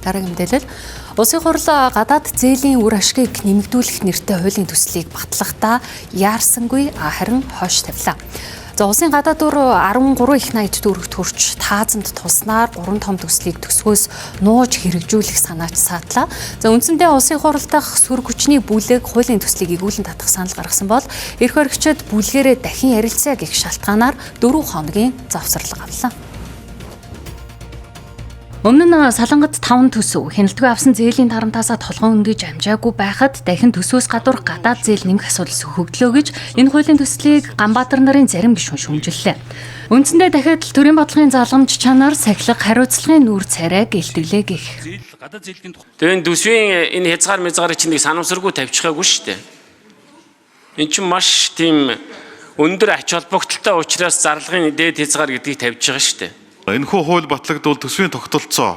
Дараагийн мэдээлэл. Улсын хурал гадаад зээлийн үр ашгийг нэмэгдүүлэх нэртэй хуулийн төслийг батлахдаа яарсангүй, харин хойш тавилаа. За, улсын гадаад үр 13 их 80 төгрөгт хүрч таазамд тулснаар 3 том төслийг төсвөөс нууж хэрэгжүүлэх санаач саатлаа. За, үндсэндээ улсын хурал дахь сүр хүчний бүлэг хуулийн төслийг эгүүлэн татах санал гаргасан бол эрх баригчид бүлгээрээ дахин ярилцъя гэх шалтгаанаар 4 хоногийн завсарлага авлаа. Өмнө нь Солонгод 5 төсөв хяналтгүй авсан зээлийн тарамтаасаа толгой өндөж амжаагүй байхад дахин төсвөөс гадуур гадаад зээл нэмэх асуудал сөхөгдлөө гэж энэ хуулийн төслийг Ганбаатар нарын зарим гишүүн шүүмжиллээ. Үндсэндээ дахиад л төрийн бодлогын залгамж чанар, сахилга, хариуцлагын нүүр царайг илтгэлээ гэх. Тэгээ энэ төсвийн энэ хязгаар мязгаарыг чинь нэг санамсаргүй тавьчихаагүй шүү дээ. Энэ чинь маш тийм өндөр ач холбогдолтой учраас зарлагын дээд хязгаар гэдгийг тавьж байгаа шүү дээ. Энэхүү хууль батлагдвал төсвийн тогтолцоо,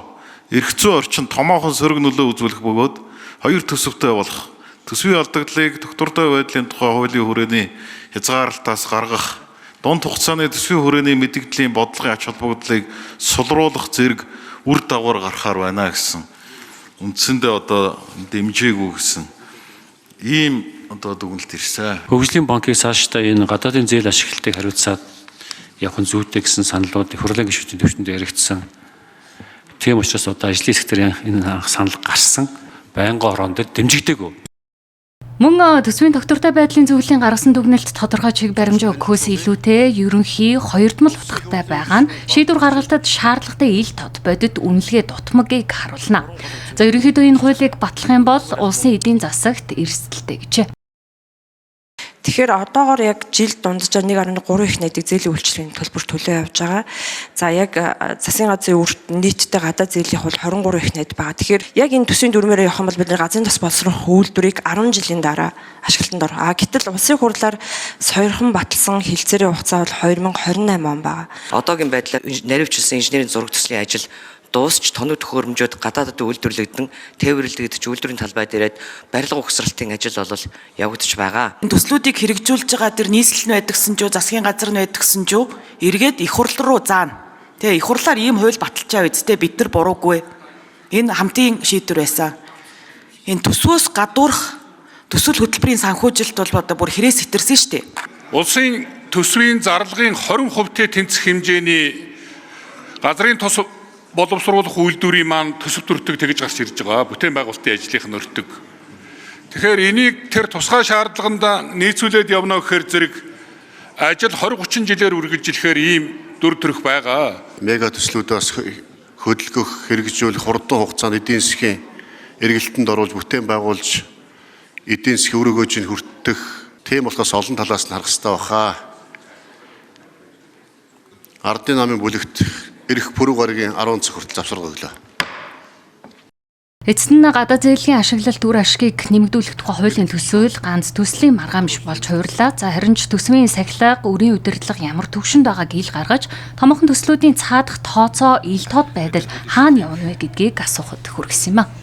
эрх зүйн орчин томоохон сөрөг нөлөө үзүүлэх бөгөөд хоёр төсөвтэй болох төсвийн алдагдлыг тогтвортой байдлын тухай хуулийн хүрээний хязгаарлалтаас гаргах, дунд хугацааны төсвийн хүрээний мэдэгдлийн бодлогын ач холбогдлыг сулруулах зэрэг үр дагавар гаргахаар байна гэсэн. Үндсэндээ одоо дэмжээгүй гэсэн ийм одоо дүгнэлт ирсэн. Хөгжлийн банкыг цаашдаа энэ гадаадын зээл ашиглалтыг хариуцаад явах нь зүйтэй гэсэн саналууд их хурлын гишүүдийн төвшөнд яригдсан. Тийм учраас одоо ажлын хэсгээр энэ анх санал гарсан. Байнгын хорон дээр дэмжигдээгүй. Мөн төсвийн тогтвортой байдлын зөвлөлийн гаргасан дүгнэлт тодорхой чиг баримжаа өгөхөөс илүүтэй ерөнхий хоёрдмол утгатай байгаа нь шийдвэр гаргалтад шаардлагатай ил тод бодит үнэлгээ дутмагийг харуулна. За, ерөнхийдөө энэ хуулийг батлах юм бол улсын эдийн засагт эрсдэлтэй гэжээ. Тэгэхээр одоогор яг жил дунджаар 1.3 их найдыг зээлийн үйлчилгээний төлбөр төлөө явж байгаа. За, яг засгийн газрын үрт нийтдээ гадаад зээлийн хул 23 их найд байгаа. Тэгэхээр яг энэ төсвийн дүрмээрээ явах юм бол бид газрын тос боловсрох үйлдвэрийг 10 жилийн дараа ашиглалтанд орох. А гэтэл улсын хурлаар сойрхон баталсан хилцээрийн хугацаа бол 2028 он байгаа. Одоогийн байдлаар наривчлсан инженерийн зураг төслийн ажил дуусч тоног төхөөрөмжүүд гадаадд үйлдвэрлэгдэн тээвэрлэгдэж үйлдвэрийн талбай дээрээд барилга угсралтын ажил бол явагдаж байгаа. Төслүүдийг хэрэгжүүлж байгаа тэр нийслэл нь байдагсан ч юу, засгийн газар нь байдагсан ч юу, эргээд их хурл руу заана. Тэгээ их хурлаар ийм хууль баталчаа үсттэй, бид нар буруугүй. Энэ хамтын шийдвэр байсан. Энэ төсвөөс гадуурх төсөл хөтөлбөрийн санхүүжилт бол одоо бүр хэрээс сэтэрсэн шүү дээ. Улсын төсвийн зарлагын 20%-тэй тэнцэх хэмжээний газрын тос боловсруулах үйлдвэрийн маань төсөв төртөг тэгж гарч ирж байгаа. Бүтээн байгуулалтын ажлынх нь өртөг. Тэгэхээр энийг тэр тусгай шаардлаганд нийцүүлээд явна гэхээр зэрэг ажил 20 30 жилээр үргэлжлэхээр ийм дүр төрх байгаа. Мега төслүүдээс хөдөлгөх, хэрэгжүүлэх хурдан хугацаанд эдийн засгийн эргэлтэнд оруулж, бүтээн байгуулж, эдийн засгийн үр өгөөжийг хүртэх, тийм болохоос олон талаас нь харах хэрэгтэй баха. Ардын намын бүлэгт ирэх пүрэв гарагийн 10 цаг хүртэл завсарга өглөө. Эцэст нь гадаад зээлийн ашиглалт үр ашгийг нэмэгдүүлэх тухай хуулийн төсөөл ганц төслийн маргаан биш болж хувирлаа. За, харин ч төсвийн сахилга, үрийн удирдлага ямар түвшинд байгааг ил гаргаж, томоохон төслүүдийн цаадах тооцоо, ил тод байдал хаана явна вэ гэдгийг асуухад хүргэсэн юм а.